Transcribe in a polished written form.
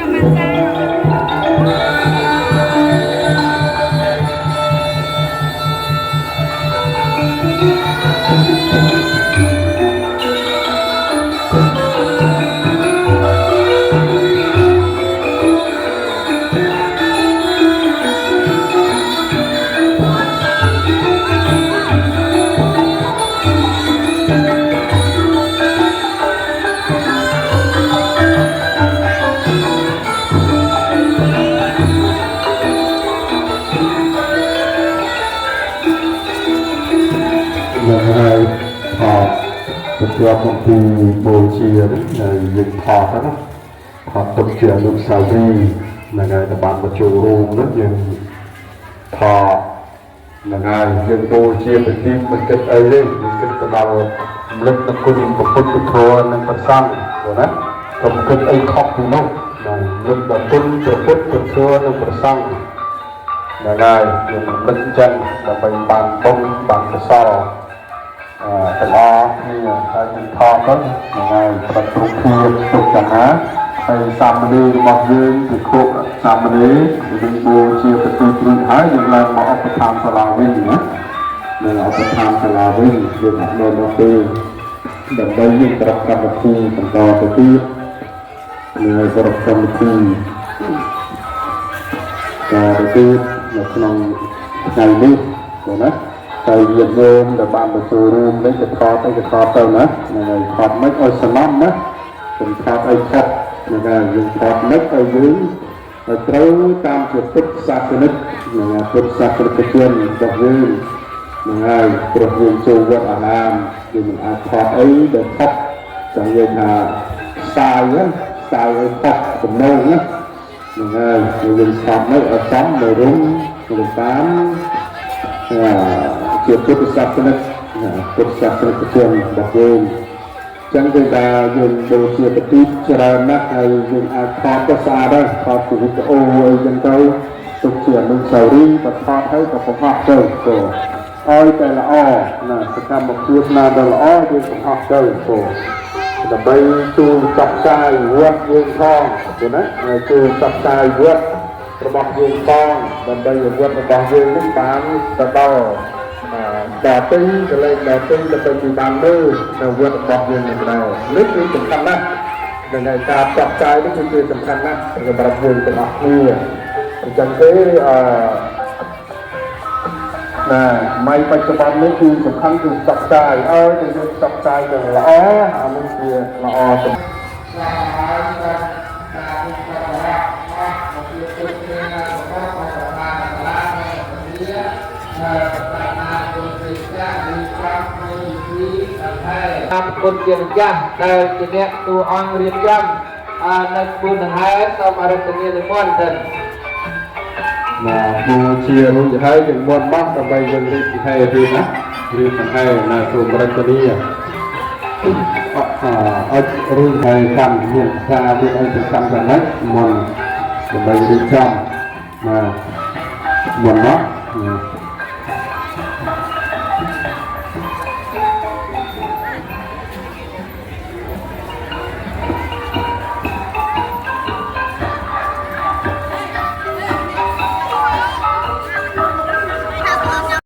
ចាំបានសា នឹងហើយថតបន្ទាប់អំពីបូជានេះយើងថតណាថតទុកជាអនុស្សាវរីយ៍ហ្នឹងហើយដែលបានមកចូលរួមនោះយើងថតហ្នឹងហើយយើងបូជាពិធីមិនគិតអីទេយើងគិតទៅដល់រំលឹកដល់គុណព្រះពុទ្ធធម៌និងព្រះសង្ឃព្រោះណាកុំគិតអីខុសពីនោះហ្នឹងរំលឹកដល់គុណព្រះពុទ្ធធម៌និងព្រះសង្ឃហ្នឹងហើយយើងរំលឹកអញ្ចឹងដើម្បីបានបុណ្យបានកុសល អឺទាំងអស់គ្នាហើយនឹងថតទៅហ្នឹងហើយប្រតិរូបភាពទុកយ៉ាងណាហើយសាមណេររបស់យើងពិខុសាមណេរយើងបូជាប្រទីព្រួយហើយយើងឡើងមកឧបត្ថម្ភសាលាវិញណានៅឧបត្ថម្ភសាលាវិញយើងអត់នៅមកទេដើម្បីយើងប្រកកម្មវិធីបន្តទៅទៀតនៅប្រកកម្មវិធីតទៅទៀតនៅក្នុងថ្ងៃនេះបងណាហើយញាតិញោមដែលបានមកចូលរួមនេះក៏ថតអីក៏ថតទៅណាហ្នឹងហើយថតមិនឲ្យសំណណាកុំថតអីខុសហ្នឹងហើយយើងថតមិនឲ្យយើងឲ្យត្រូវតាមជាពុទ្ធសាសនិកហ្នឹងហើយពុទ្ធសាសនិកជនរបស់យើងហ្នឹងហើយព្រោះយើងចូលវត្តអារាមយើងមិនអាចថតអីដែលខុសចង់និយាយថាផ្សាយហ្នឹងផ្សាយឲ្យខុសទំនងណាហ្នឹងហើយយើងថតនៅឲ្យចំនៅរុំទៅតាម ជាពុទ្ធសាសនិកពុទ្ធសាសនិកជនរបស់យើងចឹងគឺថាយើងបូជាប្រទីបច្រើនណាស់ហើយយើងអាចថតក៏ស្អាតដែរថតជាវីដេអូអីចឹងទៅទុកជាអនុស្សាវរីយ៍បើថតហើយក៏បង្ហោះទៅក៏ឲ្យតែល្អណាសកម្មភាពណាដែលល្អយើងបង្ហោះទៅក៏ដើម្បីជួយផ្សព្វផ្សាយវត្តយើងផងព្រោះណាជួយផ្សព្វផ្សាយវត្តរបស់យើងផងដើម្បីឲ្យវត្តរបស់យើងនេះបានទៅដល់ដល់ទីកន្លែងដល់ទីដើម្បីគេបានមើលនៅវត្តរបស់យើងនេះដែរនេះគឺសំខាន់ណាស់នឹងហើយការផ្សព្វផ្សាយនេះគឺជាសំខាន់ណាស់សម្រាប់យើងទាំងអស់គ្នាអញ្ចឹងទេអឺណាម៉ៃបច្ចុប្បន្ននេះគឺសំខាន់គឺផ្សព្វផ្សាយអើយតែយើងផ្សព្វផ្សាយទៅល្អអានេះជាល្អសម្ ហើយបានការពុទ្ធបរិស័ទអស់មកជាពុទ្ធទេណារបស់បប្រមាណកលានៃពធាប្រមាណពុទ្ធិចារីកម្មពុទ្ធិអភ័យតាមគុណជាម្ចាស់ដែលជាអ្នកតួអង្គរៀបចំនៅក្បួនដង្ហែសូមអរគុណនិមន្តទៅ ណាបូជារួចហើយយើងមុនមកដើម្បីយើងរៀបហែទៀតណារៀបហែណាសូមរតនីអអត់រួចហើយកម្មមានសារមានអីទៅកម្មយ៉ាងម៉េចមុនដើម្បីរៀបចំណាមុនមក